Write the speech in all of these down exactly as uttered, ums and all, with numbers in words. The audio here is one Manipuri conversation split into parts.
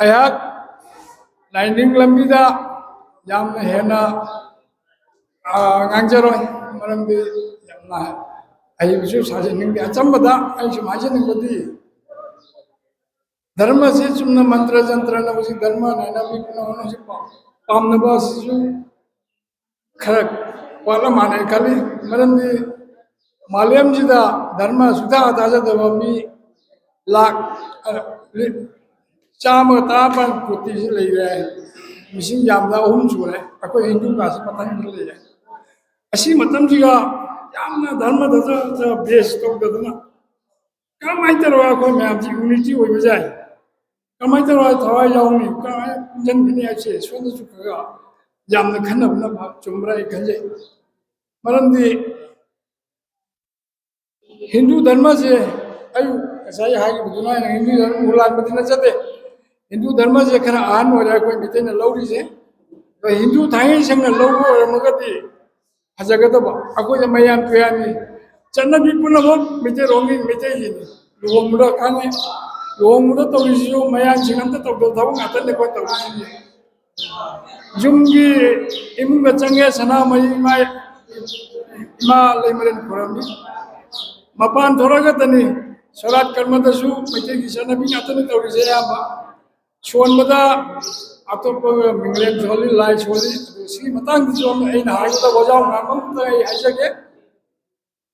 ꯑꯩꯍꯥꯛ ꯂꯥꯏꯅꯤꯡ ꯂꯝꯕꯤꯗ ꯌꯥꯝꯅ ꯍꯦꯟꯅ ꯉꯥꯡꯖꯔꯣꯏ꯫ ꯃꯔꯝꯗꯤ ꯌꯥꯝꯅ ꯑꯍꯩꯕꯁꯨ ꯁꯥꯖꯅꯤꯡꯗꯦ꯫ ꯑꯆꯝꯕꯗ ꯑꯩ ꯁꯨꯝ ꯍꯥꯏꯖꯅꯤꯡꯕꯗꯤ, ꯙꯔꯃꯁꯤ ꯆꯨꯝꯅ ꯃꯟꯇ꯭ꯔ ꯖꯟꯇ꯭ꯔꯅ ꯍꯧꯖꯤꯛ ꯙꯔꯃ ꯅꯥꯏꯅ ꯃꯤ ꯄꯨꯝꯅꯃꯛꯅ ꯍꯧꯖꯤꯛ ꯄꯥꯝꯅꯕ ꯑꯁꯤꯁꯨ ꯈꯔ ꯋꯥꯠꯂ ꯃꯥꯟꯅꯩ ꯈꯜꯂꯤ꯫ ꯃꯔꯝꯗꯤ ꯃꯥꯂꯦꯝꯁꯤꯗ ꯙꯔꯃ ꯁꯨꯡꯊꯥ ꯊꯥꯖꯗꯕ ꯃꯤ ꯂꯥꯛ ꯆꯥꯝꯃꯒ ꯇꯔꯥꯃꯥꯄꯜ ꯀꯣꯇꯤꯁꯤ ꯂꯩꯔꯦ꯫ ꯃꯤꯁꯤꯡ ꯌꯥꯝꯅ ꯑꯍꯨꯝ ꯁꯨꯔꯦ꯫ ꯑꯩꯈꯣꯏ ꯍꯤꯟꯗꯨ ꯀꯥꯁꯤ ꯃꯊꯪꯗ ꯂꯩꯔꯦ꯫ ꯑꯁꯤ ꯃꯇꯝꯁꯤꯒ ꯌꯥꯝꯅ ꯙꯔꯃꯗ ꯕꯦꯁ ꯇꯧꯗꯗꯅ ꯀꯔꯝꯍꯥꯏꯅ ꯇꯧꯔꯒ ꯑꯩꯈꯣꯏ ꯃꯌꯥꯝꯁꯤ ꯌꯨꯅꯤꯇꯤ ꯑꯣꯏꯕ ꯌꯥꯏ? ꯀꯃꯥꯏꯅ ꯇꯧꯔꯒ ꯊꯋꯥꯏ ꯌꯥꯎꯅꯤ, ꯀꯃꯥꯏꯅ ꯄꯨꯟꯁꯤꯟꯒꯅꯤ ꯍꯥꯏꯁꯦ ꯁꯣꯝꯗꯁꯨ ꯈꯔ ꯌꯥꯝꯅ ꯈꯟꯅꯕꯅ ꯆꯨꯝꯕ꯭ꯔꯥ ꯑꯩ ꯈꯟꯖꯩ꯫ ꯃꯔꯝꯗꯤ ꯍꯤꯟꯗꯨ ꯙꯔꯃꯁꯦ ꯑꯩ ꯉꯁꯥꯏ ꯍꯥꯏꯈꯤꯕꯗꯨꯅ ꯑꯩꯅ ꯍꯤꯟꯗꯨ ꯙꯔꯃ ꯍꯨꯔꯥꯟꯕꯗꯤ ꯅꯠꯆꯗꯦ꯫ ꯍꯤꯟꯗꯨ ꯙꯔꯃꯁꯦ ꯈꯔ ꯑꯍꯟ ꯑꯣꯏꯔꯦ ꯑꯩꯈꯣꯏ ꯃꯩꯇꯩꯅ ꯂꯧꯔꯤꯁꯦ꯫ ꯑꯗꯣ ꯍꯤꯟꯗꯨ ꯊꯥꯡꯉꯩ ꯁꯦꯡꯅ ꯂꯧꯕ ꯑꯣꯏꯔꯝꯃꯒꯗꯤ ꯐꯖꯒꯗꯕ꯫ ꯑꯩꯈꯣꯏꯅ ꯃꯌꯥꯝ ꯇꯨꯌꯥꯅꯤ꯫ ꯆꯠꯅꯕꯤ ꯄꯨꯝꯅꯃꯛ ꯃꯩꯇꯩꯔꯣꯟꯒꯤ ꯃꯩꯇꯩꯒꯤꯅꯤ꯫ ꯂꯨꯍꯣꯡꯕꯗ ꯈꯪꯉꯤ, ꯂꯨꯍꯣꯡꯕꯗ ꯇꯧꯔꯤꯁꯤꯁꯨ ꯃꯌꯥꯝꯁꯤꯡ ꯑꯝꯇ ꯇꯧꯗꯕ ꯊꯕꯛ ꯉꯥꯛꯇꯅꯤ ꯑꯩꯈꯣꯏ ꯇꯧꯔꯤꯁꯤꯡꯁꯦ꯫ ꯌꯨꯝꯒꯤ ꯏꯃꯨꯡꯗ ꯆꯪꯉꯦ, ꯁꯅꯥꯃꯍꯤ ꯏꯃꯥ, ꯏꯃꯥ ꯂꯩꯃꯔꯦꯟ ꯈꯣꯏꯔꯝꯃꯤ꯫ ꯃꯄꯥꯟ ꯊꯣꯔꯛꯑꯒꯗꯅꯤ ꯁꯣꯔꯥꯠ ꯀꯔꯃꯗꯁꯨ ꯃꯩꯇꯩꯒꯤ ꯆꯠꯅꯕꯤ ꯉꯥꯛꯇꯅꯤ ꯇꯧꯔꯤꯁꯦ ꯑꯌꯥꯝꯕ꯫ ꯁꯣꯟꯕꯗ ꯑꯇꯣꯞꯄ ꯃꯤꯡꯂꯦꯟ ꯁꯣꯜꯂꯤ, ꯂꯥꯏ ꯁꯣꯜꯂꯤ꯫ ꯑꯗꯨ ꯁꯤꯒꯤ ꯃꯇꯥꯡꯗꯁꯨ ꯑꯩꯅ ꯍꯥꯏꯒꯗꯕ ꯋꯥꯖꯥꯎ ꯉꯥꯡꯕ ꯑꯃꯇ ꯑꯩ ꯍꯥꯏꯖꯒꯦ꯫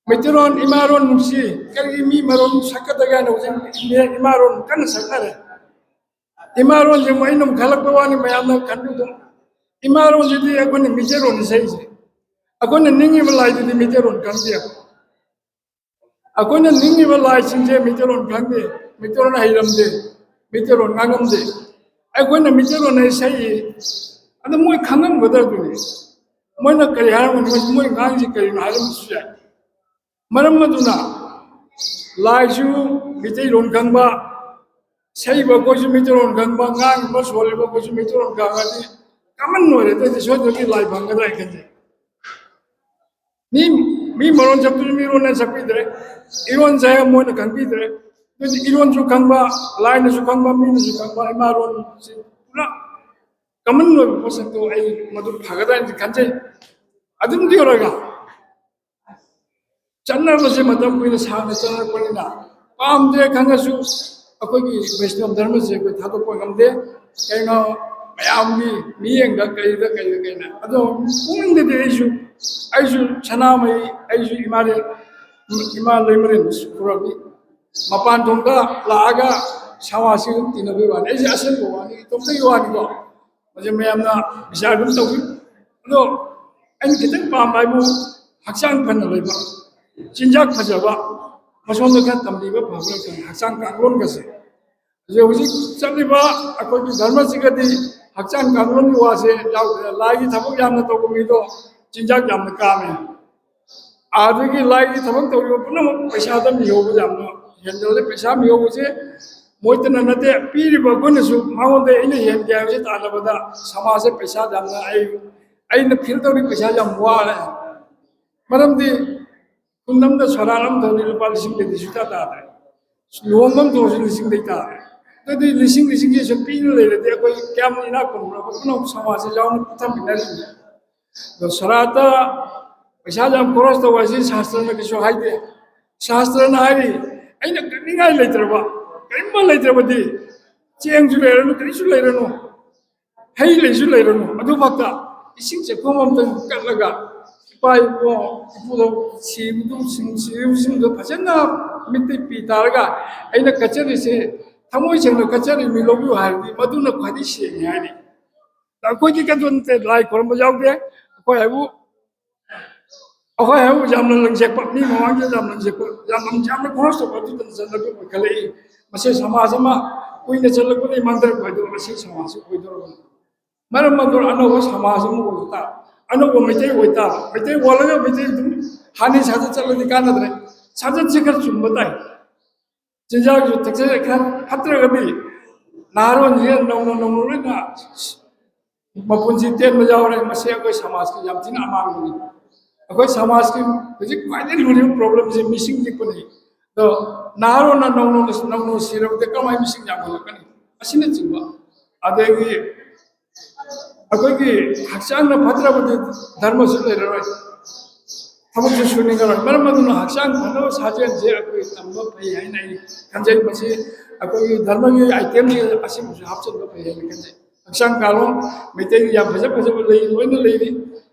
ꯃꯩꯇꯩꯔꯣꯟ ꯏꯃꯥꯔꯣꯟ ꯅꯨꯡꯁꯤ, ꯀꯔꯤꯒꯤ ꯃꯤ ꯃꯔꯣꯟ ꯁꯛꯀꯗꯒꯦ ꯍꯥꯏꯅ ꯍꯧꯖꯤꯛ ꯏꯃꯥꯔꯣꯟ ꯀꯟꯅ ꯁꯛꯅꯔꯦ꯫ ꯏꯃꯥꯔꯣꯟꯁꯦ ꯑꯃꯨꯛ ꯑꯩꯅ ꯑꯃꯨꯛ ꯈꯜꯂꯛꯄ ꯋꯥꯅꯤ, ꯃꯌꯥꯝꯅ ꯈꯟꯕꯤꯗꯣ꯫ ꯏꯃꯥꯔꯣꯟꯁꯤꯗꯤ ꯑꯩꯈꯣꯏꯅ ꯃꯩꯇꯩꯔꯣꯟ ꯏꯁꯩꯁꯦ, ꯑꯩꯈꯣꯏꯅ ꯅꯤꯡꯉꯤꯕ ꯂꯥꯏꯗꯨꯗꯤ ꯃꯩꯇꯩꯔꯣꯟ ꯈꯪꯗꯦ꯫ ꯑꯩꯈꯣꯏꯅ ꯅꯤꯡꯉꯤꯕ ꯂꯥꯏꯁꯤꯡꯁꯦ ꯃꯩꯇꯩꯔꯣꯟ ꯈꯪꯗꯦ, ꯃꯩꯇꯩꯔꯣꯟ ꯍꯩꯔꯝꯗꯦ, ꯃꯩꯇꯩꯔꯣꯟ ꯉꯥꯡꯉꯝꯗꯦ꯫ ꯑꯩꯈꯣꯏꯅ ꯃꯩꯇꯩꯔꯣꯟ ꯍꯩ ꯁꯛꯏ, ꯑꯗꯨ ꯃꯣꯏ ꯈꯪꯉꯝꯒꯗ꯭ꯔꯗꯨꯅꯤ꯫ ꯃꯣꯏꯅ ꯀꯔꯤ ꯍꯥꯏꯔꯝꯒꯅꯤ? ꯃꯣꯏ ꯉꯥꯡꯉꯤꯁꯤ ꯀꯔꯤꯅꯣ ꯍꯥꯏꯔꯝꯕꯁꯨ ꯌꯥꯏ꯫ ꯃꯔꯝ ꯑꯗꯨꯅ ꯂꯥꯏꯁꯨ ꯃꯩꯇꯩꯂꯣꯟ ꯈꯪꯕ, ꯁꯛꯏꯕ ꯑꯩꯈꯣꯏꯁꯨ ꯃꯩꯇꯩꯂꯣꯟ ꯈꯪꯕ, ꯉꯥꯡꯉꯤꯕ ꯁꯣꯜꯂꯤꯕ ꯑꯩꯈꯣꯏꯁꯨ ꯃꯩꯇꯩꯂꯣꯟ ꯈꯪꯉꯗꯤ ꯀꯃꯟ ꯑꯣꯏꯔꯦ꯫ ꯑꯗꯨꯗꯤ ꯁꯣꯏꯗꯅ ꯂꯥꯏ ꯐꯪꯒꯗ꯭ꯔꯥ ꯍꯥꯏꯅ ꯈꯟꯖꯩ꯫ ꯃꯤ, ꯃꯤ ꯃꯔꯣꯟ ꯁꯛꯄꯁꯨ ꯃꯤꯔꯣꯟꯅ ꯁꯛꯄꯤꯗ꯭ꯔꯦ, ꯏꯔꯣꯟ ꯁꯛꯑꯦ ꯃꯣꯏꯅ ꯈꯪꯕꯤꯗ꯭ꯔꯦ꯫ ꯑꯗꯨꯗꯤ ꯏꯔꯣꯟꯁꯨ ꯈꯪꯕ, ꯂꯥꯏꯅꯁꯨ ꯈꯪꯕ, ꯃꯤꯅꯁꯨ ꯈꯪꯕ, ꯏꯃꯥ ꯂꯣꯟꯁꯤ ꯄꯨꯔꯥ ꯀꯃꯟ ꯑꯣꯏꯕ ꯄꯣꯠꯁꯛꯇꯣ ꯑꯩ ꯃꯗꯨ ꯐꯒꯗ꯭ꯔꯥ ꯍꯥꯏꯅ ꯈꯟꯖꯩ꯫ ꯑꯗꯨꯝꯗꯤ ꯑꯣꯏꯔꯒ ꯆꯠꯅꯕꯁꯦ ꯃꯇꯝ ꯀꯨꯏꯅ ꯁꯥꯡꯅ ꯆꯠꯅꯔꯛꯄꯅꯤꯅ ꯄꯥꯝꯗꯦ ꯈꯪꯉꯁꯨ ꯑꯩꯈꯣꯏꯒꯤ ꯕꯩꯁꯅꯕ ꯙꯔꯃꯁꯦ ꯑꯩꯈꯣꯏ ꯊꯥꯗꯣꯛꯄ ꯉꯝꯗꯦ꯫ ꯀꯩꯅꯣ, ꯃꯌꯥꯝꯒꯤ ꯃꯤꯠꯌꯦꯡꯗ ꯀꯩꯗ ꯀꯩꯗ ꯀꯩꯅ ꯑꯗꯣ ꯄꯨꯛꯅꯤꯡꯗꯗꯤ ꯑꯩꯁꯨ ꯑꯩꯁꯨ ꯁꯅꯥꯃꯍꯤ, ꯑꯩꯁꯨ ꯏꯃꯥ ꯂꯩ-, ꯏꯃꯥ ꯂꯩꯃꯔꯦꯟ ꯈꯨꯔꯝꯃꯤ꯫ ꯃꯄꯥꯟ ꯊꯣꯡꯗ ꯂꯥꯛꯑꯒ ꯁꯃꯥꯖꯁꯤ ꯑꯗꯨꯝ ꯇꯤꯟꯅꯕꯒꯤ ꯋꯥꯅꯤ꯫ ꯑꯩꯁꯦ ꯑꯁꯦꯡꯕ ꯋꯥꯅꯤ, ꯏꯇꯣꯝꯇꯒꯤ ꯋꯥꯅꯤꯀꯣ꯫ ꯃꯁꯤ ꯃꯌꯥꯝꯅ ꯕꯤꯆꯥꯔ ꯑꯗꯨꯝ ꯇꯧꯕꯤ꯫ ꯑꯗꯣ ꯑꯩꯅ ꯈꯤꯇꯪ ꯄꯥꯝꯕ ꯍꯥꯏꯕꯨ ꯍꯛꯆꯥꯡ ꯐꯅ ꯂꯩꯕ, ꯆꯤꯟꯖꯥꯛ ꯐꯖꯕ, ꯃꯁꯣꯝꯗ ꯈꯔ ꯇꯝꯕꯤꯕ ꯐꯕ ꯅꯠꯇꯅ ꯍꯛꯆꯥꯡ ꯀꯥꯡꯂꯣꯟꯒꯁꯦ꯫ ꯍꯧꯖꯤꯛ ꯍꯧꯖꯤꯛ ꯆꯠꯂꯤꯕ ꯑꯩꯈꯣꯏꯒꯤ ꯙꯔꯃꯁꯤꯒꯗꯤ ꯍꯛꯆꯥꯡ ꯀꯥꯡꯂꯣꯟꯒꯤ ꯋꯥꯁꯦ ꯌꯥꯎꯗ꯭ꯔꯦ꯫ ꯂꯥꯏꯒꯤ ꯊꯕꯛ ꯌꯥꯝꯅ ꯇꯧꯕ ꯃꯤꯗꯣ ꯆꯤꯟꯖꯥꯛ ꯌꯥꯝꯅ ꯀꯥꯝꯃꯦ꯫ ꯑꯗꯒꯤ ꯂꯥꯏꯒꯤ ꯊꯕꯛ ꯇꯧꯔꯤꯕ ꯄꯨꯝꯅꯃꯛ ꯄꯩꯁꯥꯗ ꯃꯤꯍꯧꯕ ꯌꯥꯝꯅ ꯍꯦꯟꯒꯠꯂꯦ꯫ ꯄꯩꯁꯥ ꯃꯤꯍꯧꯕꯁꯦ ꯃꯣꯏꯇꯅ ꯅꯠꯇꯦ, ꯄꯤꯔꯤꯕ ꯑꯩꯈꯣꯏꯅꯁꯨ ꯃꯉꯣꯟꯗ ꯑꯩꯅ ꯍꯦꯟꯒꯦ ꯍꯥꯏꯕꯁꯦ ꯇꯥꯟꯅꯕꯗ ꯁꯃꯥꯖꯁꯦ ꯄꯩꯁꯥ ꯌꯥꯝꯅ ꯑꯩ, ꯑꯩꯅ ꯐꯤꯜ ꯇꯧꯔꯤ ꯄꯩꯁꯥ ꯌꯥꯝ ꯋꯥꯔꯦ꯫ ꯃꯔꯝꯗꯤ ꯈꯨꯟ ꯑꯃꯗ ꯁꯣꯔꯥꯠ ꯑꯃ ꯇꯧꯔꯗꯤ ꯂꯨꯄꯥ ꯂꯤꯁꯤꯡꯗꯩꯗꯤ ꯁꯨꯡꯇꯥ ꯇꯥꯗ꯭ꯔꯦ꯫ ꯂꯨꯍꯣꯡꯕ ꯑꯃ ꯇꯧꯔꯁꯨ ꯂꯤꯁꯤꯡꯗꯩ ꯇꯥꯗ꯭ꯔꯦ꯫ ꯑꯗꯨꯗꯤ ꯂꯤꯁꯤꯡ ꯂꯤꯁꯤꯡꯁꯦ ꯁꯨꯝ ꯄꯤꯗꯨꯅ ꯂꯩꯔꯗꯤ ꯑꯩꯈꯣꯏ ꯀꯌꯥꯝ ꯏꯅꯥꯛ ꯈꯨꯟꯕꯅꯣ? ꯑꯩꯈꯣꯏ ꯄꯨꯝꯅꯃꯛ ꯁꯃꯥꯖꯁꯦ ꯌꯥꯎꯅ ꯄꯨꯊꯃꯤꯟꯅꯔꯤꯅꯤ꯫ ꯑꯗꯣ ꯁꯣꯔꯥꯠꯇ ꯄꯩꯁꯥ ꯌꯥꯝ ꯈꯣꯔꯁ ꯇꯧꯕ ꯍꯥꯏꯁꯤ ꯁꯥꯁꯇ꯭ꯔꯅ ꯀꯩꯁꯨ ꯍꯥꯏꯗꯦ꯫ ꯁꯥꯁꯇ꯭ꯔꯅ ꯍꯥꯏꯔꯤ, ꯑꯩꯅ ꯀꯠꯅꯤꯡꯉꯥꯏ ꯂꯩꯇ꯭ꯔꯕ, ꯀꯔꯤꯝꯕ ꯂꯩꯇ꯭ꯔꯕꯗꯤ ꯆꯦꯡꯁꯨ ꯂꯩꯔꯅꯨ, ꯀꯔꯤꯁꯨ ꯂꯩꯔꯅꯨ, ꯍꯩ ꯂꯩꯁꯨ ꯂꯩꯔꯅꯨ, ꯑꯗꯨꯃꯛꯇ ꯏꯁꯤꯡ ꯆꯦꯈꯣꯝ ꯑꯃꯇꯪ ꯀꯠꯂꯒ ꯏꯄꯥ ꯏꯄꯨ ꯏꯄꯨꯗ ꯁꯤꯕꯗꯨ, ꯁꯤꯕꯁꯤꯡꯗꯨ ꯐꯖꯅ ꯃꯤꯠꯇ ꯄꯤ ꯇꯥꯔꯒ ꯑꯩꯅ ꯀꯠꯆꯔꯤꯁꯦ ꯊꯃꯣꯏ ꯁꯦꯡꯅ ꯀꯠꯆꯔꯤꯕꯅꯤ, ꯂꯧꯕꯤꯌꯨ ꯍꯥꯏꯔꯗꯤ ꯃꯗꯨꯅ ꯈ꯭ꯋꯥꯏꯗꯒꯤ ꯁꯦꯡꯉꯦ ꯍꯥꯏꯔꯤ꯫ ꯑꯩꯈꯣꯏꯗꯤ ꯀꯩꯅꯣ ꯅꯠꯇꯦ, ꯂꯥꯏ ꯈꯨꯔꯨꯝꯕ ꯌꯥꯎꯗꯦ꯫ ꯑꯩꯈꯣꯏ ꯍꯥꯏꯕꯨ, ꯑꯩꯈꯣꯏ ꯍꯥꯏꯕꯨ ꯌꯥꯝꯅ ꯂꯪꯖꯦꯛꯄ, ꯃꯤ ꯃꯃꯥꯡꯗ ꯌꯥꯝ ꯂꯪꯖꯦꯛꯄ, ꯌꯥꯝ, ꯌꯥꯝꯅ ꯈꯣꯔꯁ ꯇꯧꯕ ꯑꯗꯨꯗ ꯆꯠꯂꯒ ꯑꯣꯏꯈꯠꯂꯛꯏ꯫ ꯃꯁꯤ ꯁꯃꯥꯖ ꯑꯃ ꯀꯨꯏꯅ ꯆꯠꯂꯛꯄꯗꯒꯤ ꯃꯥꯡꯊꯔꯛꯄ ꯍꯥꯏꯗꯣ ꯃꯁꯤ ꯁꯃꯥꯖꯁꯤ ꯑꯣꯏꯗꯧꯔꯕꯅꯤ꯫ ꯃꯔꯝ ꯑꯗꯨꯅ ꯑꯅꯧꯕ ꯁꯃꯥꯖ ꯑꯃ ꯑꯣꯏꯕ ꯇꯥꯕ, ꯑꯅꯧꯕ ꯃꯩꯇꯩ ꯑꯣꯏ ꯇꯥꯕ꯫ ꯃꯩꯇꯩ ꯑꯣꯜꯂꯒ ꯃꯩꯇꯩ ꯑꯗꯨꯝ ꯍꯥꯟꯅꯩ ꯁꯥꯖꯠ ꯆꯠꯂꯗꯤ ꯀꯥꯟꯅꯗ꯭ꯔꯦ꯫ ꯁꯥꯖꯠꯁꯦ ꯈꯔ ꯆꯨꯝꯕ ꯇꯥꯏ꯫ ꯆꯤꯟꯖꯥꯛꯁꯨ ꯊꯛꯆꯜꯂꯦ ꯈꯔ ꯐꯠꯇ꯭ꯔꯒꯗꯤ ꯅꯍꯥꯔꯣꯟꯁꯤꯅ ꯅꯧꯅ ꯅꯧꯅ ꯂꯣꯏꯅ ꯃꯄꯨꯟꯁꯤ ꯇꯦꯟꯕ ꯌꯥꯎꯔꯦ꯫ ꯃꯁꯤ ꯑꯩꯈꯣꯏ ꯁꯃꯥꯖꯀꯤ ꯌꯥꯝ ꯊꯤꯅ ꯑꯃꯥꯡꯕꯅꯤ꯫ ꯑꯩꯈꯣꯏ ꯁꯃꯥꯖꯀꯤ ꯍꯧꯖꯤꯛ ꯈ꯭ꯋꯥꯏꯗꯒꯤ ꯂꯨꯔꯤꯕ ꯄ꯭ꯔꯣꯕ꯭ꯂꯦꯝꯁꯤ ꯃꯤꯁꯤꯡ ꯂꯤꯛꯄꯅꯤ꯫ ꯑꯗꯣ ꯅꯍꯥꯔꯣꯟꯅ ꯅꯧꯅ ꯅꯧꯅ ꯁꯤꯔꯕꯗꯤ ꯀꯃꯥꯏꯅ ꯃꯤꯁꯤꯡ ꯌꯥꯝꯈꯠꯂꯛꯀꯅꯤ? ꯑꯁꯤꯅꯆꯤꯡꯕ, ꯑꯗꯒꯤ ꯑꯩꯈꯣꯏꯒꯤ ꯍꯛꯆꯥꯡꯅ ꯐꯠꯇ꯭ꯔꯕꯗꯤ ꯙꯔꯃꯁꯨ ꯂꯩꯔꯔꯣꯏ, ꯊꯕꯛꯁꯨ ꯁꯨꯅꯤꯡꯉꯔꯣꯏ꯫ ꯃꯔꯝ ꯑꯗꯨꯅ ꯍꯛꯆꯥꯡ ꯐꯅꯕ ꯁꯥꯖꯦꯜꯁꯦ ꯑꯩꯈꯣꯏ ꯇꯝꯕ ꯐꯩ ꯍꯥꯏꯅ ꯑꯩ ꯈꯟꯖꯩ꯫ ꯃꯁꯤ ꯑꯩꯈꯣꯏꯒꯤ ꯙꯔꯃꯒꯤ ꯑꯥꯏꯇꯦꯝꯁꯤ ꯑꯁꯤꯕꯨꯁꯨ ꯍꯥꯞꯆꯤꯟꯕ ꯐꯩ ꯍꯥꯏꯅ ꯈꯟꯖꯩ꯫ ꯍꯛꯆꯥꯡ ꯀꯥꯂꯣꯟ ꯃꯩꯇꯩꯒꯤ ꯌꯥꯝ ꯐꯖ ꯐꯖꯕ ꯂꯩ, ꯂꯣꯏꯅ ꯂꯩꯔꯤ꯫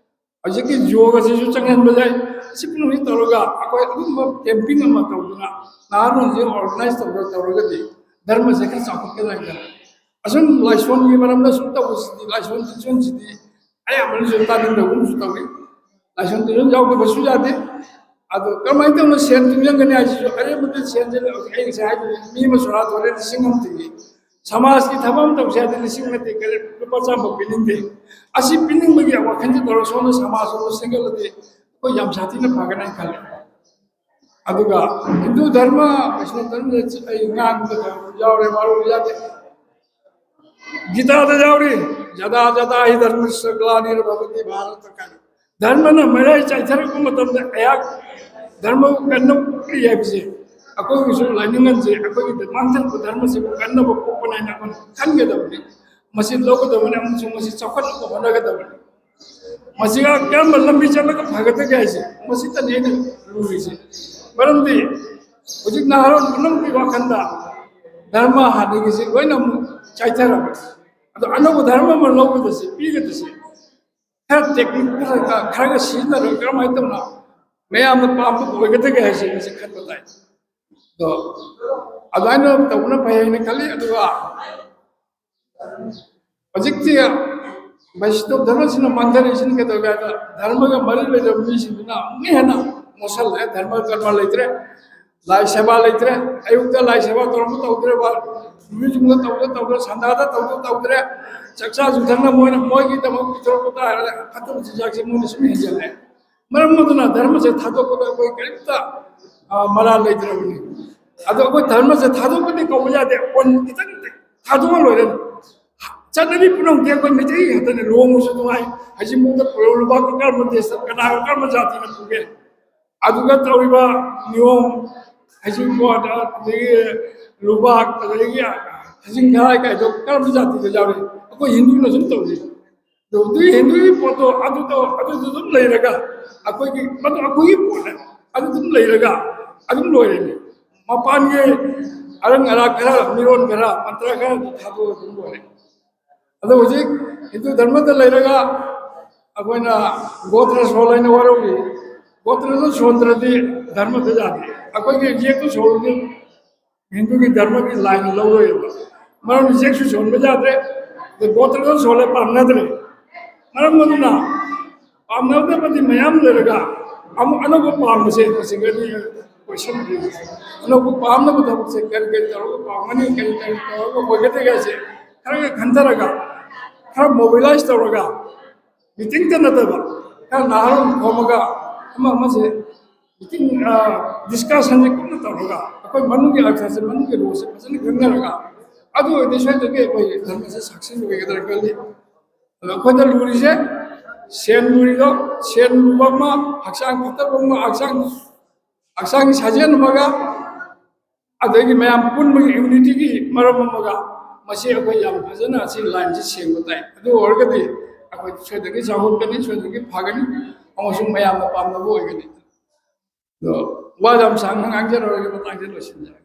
ꯍꯧꯖꯤꯛꯀꯤ ꯌꯣꯒꯁꯤꯁꯨ ꯆꯪꯍꯟꯕ ꯌꯥꯏ꯫ ꯑꯁꯤ ꯄꯨꯝꯅꯃꯛꯁꯤ ꯇꯧꯔꯒ ꯑꯩꯈꯣꯏ ꯑꯗꯨꯝꯕ ꯀꯦꯝꯄꯤꯡ ꯑꯃ ꯇꯧꯗꯨꯅ ꯅꯍꯥꯔꯣꯟꯁꯦ ꯑꯣꯔꯒꯅꯥꯏꯖ ꯇꯧꯔ ꯇꯧꯔꯒꯗꯤ ꯙꯔꯃꯁꯦ ꯈꯔ ꯆꯥꯎꯈꯠꯀꯗ꯭ꯔꯥ ꯍꯥꯏꯅ꯫ ꯑꯁꯨꯝ ꯂꯥꯏꯁꯣꯟꯒꯤ ꯃꯔꯝꯗ ꯁꯨꯝ ꯇꯧꯕꯁꯤꯗꯤ, ꯂꯥꯏꯁꯣꯟ ꯇꯤꯁꯣꯟꯁꯤꯗꯤ ꯑꯌꯥꯝꯕꯅꯁꯨ ꯇꯥꯅꯤꯡꯗꯕꯒꯨꯝꯁꯨ ꯇꯧꯏ꯫ ꯂꯥꯏꯁꯣꯟ ꯇꯤꯁꯣꯟ ꯌꯥꯎꯗꯕꯁꯨ ꯌꯥꯗꯦ꯫ ꯑꯗꯣ ꯀꯃꯥꯏꯅ ꯇꯧꯅ ꯁꯦꯟ ꯇꯨꯡꯁꯤꯟꯒꯅꯤ ꯍꯥꯏꯁꯤꯁꯨ ꯑꯔꯦꯝꯕꯗ ꯁꯦꯟꯁꯦ ꯑꯩ ꯉꯁꯥꯏ ꯍꯥꯏꯗꯣꯏꯅꯤ, ꯃꯤ ꯑꯃ ꯁꯣꯔꯥ ꯊꯣꯛꯂꯦ ꯂꯤꯁꯤꯡ ꯑꯃ ꯇꯤꯡꯉꯤ, ꯁꯃꯥꯖꯀꯤ ꯊꯕꯛ ꯑꯃ ꯇꯧꯁꯦ ꯍꯥꯏꯗꯤ ꯂꯤꯁꯤꯡ ꯑꯃ ꯅꯠꯇꯦ, ꯀꯔꯤ ꯂꯨꯄꯥ ꯆꯥꯝꯃ ꯄꯤꯅꯤꯡꯗꯦ꯫ ꯑꯁꯤ ꯄꯤꯅꯤꯡꯕꯒꯤ ꯋꯥꯈꯜꯁꯦ ꯇꯧꯔ ꯁꯣꯝꯗ ꯁꯃꯥꯖ ꯑꯃ ꯁꯦꯝꯒꯠꯂꯗꯤ ꯑꯩꯈꯣꯏ ꯌꯥꯝ ꯁꯥꯊꯤꯅ ꯐꯒꯅꯤ ꯈꯜꯂꯦ꯫ ꯑꯗꯨꯒ ꯍꯤꯟꯗꯨ ꯙꯔꯃ, ꯀ꯭ꯔꯤꯁꯅ ꯙꯔꯃꯗ ꯑꯩ ꯉꯥꯡꯕꯗ ꯌꯥꯎꯔꯦ, ꯋꯥꯔꯧꯕ ꯌꯥꯗꯦ꯫ ꯒꯤꯇꯥꯗ ꯌꯥꯎꯔꯤ, "ꯌꯗꯥ ꯌꯗꯥ ꯍꯤ ꯙꯔꯃꯁ꯭ꯌ ꯒ꯭ꯂꯥꯅꯤꯔꯚꯕꯇꯤ ꯚꯥꯔꯇ" ꯀꯥꯏꯅ꯫ ꯙꯔꯃꯅ ꯃꯔꯥꯏ ꯆꯥꯏꯊꯔꯛꯄ ꯃꯇꯝꯗ ꯑꯩꯍꯥꯛ ꯙꯔꯃꯕꯨ ꯀꯟꯅꯕ ꯄꯣꯛꯂꯤ ꯍꯥꯏꯕꯁꯦ, ꯑꯩꯈꯣꯏꯒꯤꯁꯨ ꯂꯥꯏꯅꯤꯡ ꯑꯁꯦ ꯑꯩꯈꯣꯏꯒꯤ ꯃꯥꯡꯊꯔꯛꯄ ꯙꯔꯃꯁꯤꯕꯨ ꯀꯟꯅꯕ ꯄꯣꯛꯄꯅꯦ ꯍꯥꯏꯅ ꯑꯩꯈꯣꯏꯅ ꯈꯟꯒꯗꯕꯅꯤ꯫ ꯃꯁꯤ ꯂꯧꯒꯗꯕꯅꯤ ꯑꯃꯁꯨꯡ ꯃꯁꯤ ꯆꯥꯎꯈꯠꯅꯕ ꯍꯣꯠꯅꯒꯗꯕꯅꯤ꯫ ꯃꯁꯤꯒ ꯀꯔꯝꯕ ꯂꯝꯕꯤ ꯆꯠꯂꯒ ꯐꯒꯗꯒꯦ ꯍꯥꯏꯁꯦ ꯃꯁꯤꯇꯅꯤ ꯑꯩꯅ ꯂꯨꯔꯤꯁꯦ꯫ ꯃꯔꯝꯗꯤ ꯍꯧꯖꯤꯛ ꯅꯍꯥꯔꯣꯜ ꯄꯨꯝꯅꯃꯛꯀꯤ ꯋꯥꯈꯜꯗ ꯙꯔꯃ ꯍꯥꯟꯅꯒꯤꯁꯦ ꯂꯣꯏꯅ ꯑꯃꯨꯛ ꯆꯥꯏꯊꯔꯕꯅꯤ꯫ ꯑꯗꯣ ꯑꯅꯧꯕ ꯙꯔꯃ ꯑꯃ ꯂꯧꯒꯗꯁꯦ, ꯄꯤꯒꯗꯁꯦ, ꯈꯔ ꯇꯦꯛꯅꯤꯛ ꯈꯔ, ꯈꯔꯒ ꯁꯤꯖꯤꯟꯅꯔꯒ ꯀꯔꯝꯍꯥꯏꯅ ꯇꯧꯅ ꯃꯌꯥꯝꯅ ꯄꯥꯝꯕ ꯑꯣꯏꯒꯗꯒꯦ ꯍꯥꯏꯁꯦ ꯃꯁꯤ ꯈꯟꯕ ꯇꯥꯏ꯫ ꯑꯗꯣ ꯑꯗꯨꯃꯥꯏꯅ ꯇꯧꯕꯅ ꯐꯩ ꯍꯥꯏꯅ ꯈꯜꯂꯤ꯫ ꯑꯗꯨꯒ ꯍꯧꯖꯤꯛꯇꯤ ꯕꯩꯁꯅꯕ ꯙꯔꯃꯁꯤꯅ ꯃꯥꯡꯊꯔꯛꯏꯁꯤꯅ ꯀꯩꯗꯧꯒꯦ ꯍꯥꯏꯗ, ꯙꯔꯃꯒ ꯃꯔꯤ ꯂꯩꯅꯕ ꯃꯤꯁꯤꯡꯗꯨꯅ ꯑꯃꯨꯛ ꯍꯦꯟꯅ ꯃꯣꯠꯁꯜꯂꯛꯑꯦ꯫ ꯙꯔꯃ ꯀꯔꯃ ꯂꯩꯇ꯭ꯔꯦ, ꯂꯥꯏ ꯁꯦꯕꯥ ꯂꯩꯇ꯭ꯔꯦ꯫ ꯑꯌꯨꯛꯇ ꯂꯥꯏ ꯁꯦꯕꯥ ꯇꯧꯔꯝꯕ ꯇꯧꯗ꯭ꯔꯦ, ꯅꯨꯃꯤꯠ ꯌꯨꯡꯗ ꯇꯧꯗ ꯇꯧꯗ꯭ꯔꯦ, ꯁꯟꯗꯥꯗ ꯇꯧꯗ ꯇꯧꯗ꯭ꯔꯦ꯫ ꯆꯥꯛꯆꯥ ꯆꯨꯊꯛꯅ ꯃꯣꯏꯅ ꯃꯣꯏꯒꯤꯗꯃꯛ ꯄꯤꯊꯣꯔꯛꯄ ꯇꯥꯔꯒ ꯐꯠꯇꯕ ꯆꯤꯟꯖꯥꯛꯁꯦ ꯃꯣꯏꯅ ꯁꯨꯝ ꯍꯦꯟꯖꯜꯂꯦ꯫ ꯃꯔꯝ ꯑꯗꯨꯅ ꯙꯔꯃꯁꯦ ꯊꯥꯗꯣꯛꯄꯗ ꯑꯩꯈꯣꯏ ꯀꯔꯤꯝꯇ, ꯑ, ꯃꯔꯥꯜ ꯂꯩꯇ꯭ꯔꯕꯅꯤ꯫ ꯑꯗꯣ ꯑꯩꯈꯣꯏ ꯙꯔꯃꯁꯦ ꯊꯥꯗꯣꯛꯄꯗꯤ ꯀꯧꯕ ꯌꯥꯗꯦ, ꯄꯣꯟ ꯈꯤꯇꯪ ꯊꯥꯗꯣꯛꯑ ꯂꯣꯏꯔꯦ꯫ ꯆꯠꯅꯕꯤ ꯄꯨꯝꯅꯃꯛꯇꯤ ꯑꯩꯈꯣꯏ ꯃꯩꯇꯩ ꯉꯥꯛꯇꯅꯦ꯫ ꯂꯨꯍꯣꯡꯕꯁꯨ ꯅꯨꯡꯉꯥꯏ, ꯍꯧꯖꯤꯛꯐꯥꯎꯗ ꯂꯨꯄꯥ ꯀꯔꯝꯕ ꯗꯦꯁꯇ ꯀꯅꯥꯒ ꯀꯔꯝꯕ ꯖꯥꯇꯤꯅ ꯄꯨꯒꯦ? ꯑꯗꯨꯒ ꯇꯧꯔꯤꯕ ꯅꯤꯌꯣꯝ, ꯍꯩꯖꯤꯡꯄꯣꯠ, ꯑꯗꯒꯤ ꯂꯨꯕꯥꯛ, ꯑꯗꯒꯤ ꯍꯩꯖꯤꯡ ꯈꯔꯥꯏ ꯀꯥꯏꯗꯣ ꯀꯔꯝꯕ ꯖꯥꯇꯤꯗ ꯌꯥꯎꯔꯤ? ꯑꯩꯈꯣꯏ ꯍꯤꯟꯗꯨꯅ ꯁꯨꯝ ꯇꯧꯔꯤ꯫ ꯑꯗꯨ ꯍꯤꯟꯗꯨꯒꯤ ꯄꯣꯠꯇꯣ ꯑꯗꯨꯗꯣ ꯑꯗꯨꯗ ꯑꯗꯨꯝ ꯂꯩꯔꯒ ꯑꯩꯈꯣꯏꯒꯤ ꯃꯗꯨ ꯑꯩꯈꯣꯏꯒꯤ ꯄꯣꯠꯅꯦ꯫ ꯑꯗꯨ ꯑꯗꯨꯝ ꯂꯩꯔꯒ ꯑꯗꯨꯝ ꯂꯣꯏꯔꯦꯅꯦ꯫ ꯃꯄꯥꯟꯒꯤ ꯑꯔꯪ ꯑꯔꯥꯛ ꯈꯔ, ꯃꯤꯔꯣꯟ ꯈꯔ, ꯃꯟꯇ꯭ꯔ ꯈꯔ ꯊꯥꯗꯣꯛꯑꯒ ꯑꯗꯨꯝ ꯂꯣꯏꯔꯦ꯫ ꯑꯗꯣ ꯍꯧꯖꯤꯛ ꯍꯤꯟꯗꯨ ꯙꯔꯃꯗ ꯂꯩꯔꯒ ꯑꯩꯈꯣꯏꯅ ꯒꯣꯇ꯭ꯔ ꯁꯣꯜ ꯍꯥꯏꯅ ꯋꯥꯔꯧꯔꯤ꯫ ꯒꯣꯇ꯭ꯔꯗꯣ ꯁꯣꯟꯗ꯭ꯔꯗꯤ ꯙꯔꯃꯗ ꯌꯥꯗꯦ꯫ ꯑꯩꯈꯣꯏꯒꯤ ꯌꯦꯛꯇꯨ ꯁꯣꯜꯂꯗꯤ ꯍꯤꯟꯗꯨꯒꯤ ꯙꯔꯃꯒꯤ ꯂꯥꯏꯟ ꯂꯧꯔꯣꯏꯕ꯫ ꯃꯔꯝꯗꯤ ꯌꯦꯛꯁꯨ ꯁꯣꯟꯕ ꯌꯥꯗ꯭ꯔꯦ, ꯑꯗꯩ ꯒꯣꯇ꯭ꯔꯗꯣ ꯁꯣꯜꯂꯦ ꯄꯥꯝꯅꯗ꯭ꯔꯦ꯫ ꯃꯔꯝ ꯑꯗꯨꯅ ꯄꯥꯝꯅꯗꯕꯗꯤ ꯃꯌꯥꯝ ꯂꯩꯔꯒ ꯑꯃꯨꯛ ꯑꯅꯧꯕ ꯄꯥꯝꯕꯁꯦ ꯃꯁꯤꯒꯗꯤ ꯀꯣꯏꯁꯟ ꯑꯅꯧꯕ ꯄꯥꯝꯅꯕ ꯊꯕꯛꯁꯦ ꯀꯔꯤ ꯀꯔꯤ ꯇꯧꯔꯒ ꯄꯥꯝꯒꯅꯤ, ꯀꯔꯤ ꯀꯔꯤ ꯇꯧꯔꯒ ꯑꯣꯏꯒꯗꯒꯦ ꯍꯥꯏꯁꯦ ꯈꯔ ꯈꯔ ꯈꯟꯊꯔꯒ, ꯈꯔ ꯃꯣꯕꯤꯂꯥꯏꯁ ꯇꯧꯔꯒ, ꯃꯤꯇꯤꯡꯇ ꯅꯠꯇꯕ ꯈꯔ ꯅꯍꯥꯔꯣꯜ ꯈꯣꯝꯃꯒ ꯑꯃ ꯑꯃꯁꯦ ꯃꯤꯇꯤꯡ, ꯗꯤꯁꯀꯁꯟꯁꯦ ꯀꯨꯞꯅ ꯇꯧꯔꯒ ꯑꯩꯈꯣꯏ ꯃꯅꯨꯡꯒꯤ ꯑꯔꯊꯁꯦ, ꯃꯅꯨꯡꯒꯤ ꯔꯣꯜꯁꯦ ꯐꯖꯅ ꯈꯪꯅꯔꯒ ꯑꯗꯨ ꯑꯣꯏꯔꯗꯤ ꯁꯣꯏꯗꯅ ꯑꯩꯈꯣꯏꯒꯤ ꯙꯔꯃꯁꯦ ꯁꯛꯁꯦꯁ ꯑꯣꯏꯒꯗ꯭ꯔꯥ ꯈꯜꯂꯤ꯫ ꯑꯗꯣ ꯑꯩꯈꯣꯏꯗ ꯂꯨꯔꯤꯁꯦ ꯁꯦꯟ ꯂꯨꯔꯤꯗꯣ, ꯁꯦꯟ ꯂꯨꯕ ꯑꯃ, ꯍꯛꯆꯥꯡ ꯐꯠꯇꯕ ꯑꯃ, ꯍꯛꯆꯥꯡ ꯍꯛꯆꯥꯡꯒꯤ ꯁꯥꯖꯦꯜ ꯑꯃꯒ ꯑꯗꯒꯤ ꯃꯌꯥꯝ ꯄꯨꯟꯕꯒꯤ ꯌꯨꯅꯤꯇꯤꯒꯤ ꯃꯔꯝ ꯑꯃꯒ ꯃꯁꯤ ꯑꯩꯈꯣꯏ ꯌꯥꯝ ꯐꯖꯅ ꯑꯁꯤ ꯂꯥꯏꯟꯁꯤ ꯁꯦꯡꯕ ꯇꯥꯏ꯫ ꯑꯗꯨ ꯑꯣꯏꯔꯒꯗꯤ ꯑꯩꯈꯣꯏ ꯁꯣꯏꯗꯅ ꯆꯥꯎꯈꯠꯀꯅꯤ, ꯁꯣꯏꯗꯅ ꯐꯒꯅꯤ, ꯑꯃꯁꯨꯡ ꯃꯌꯥꯝꯅ ꯄꯥꯝꯅꯕ ꯑꯣꯏꯒꯅꯤ꯫ ꯑꯗꯣ ꯋꯥ ꯌꯥꯝ ꯁꯥꯡꯅ ꯉꯥꯡꯖꯔꯔꯣꯏꯒꯦ, ꯃꯇꯥꯡꯁꯤꯗ ꯂꯣꯏꯁꯤꯟꯖꯔꯒꯦ꯫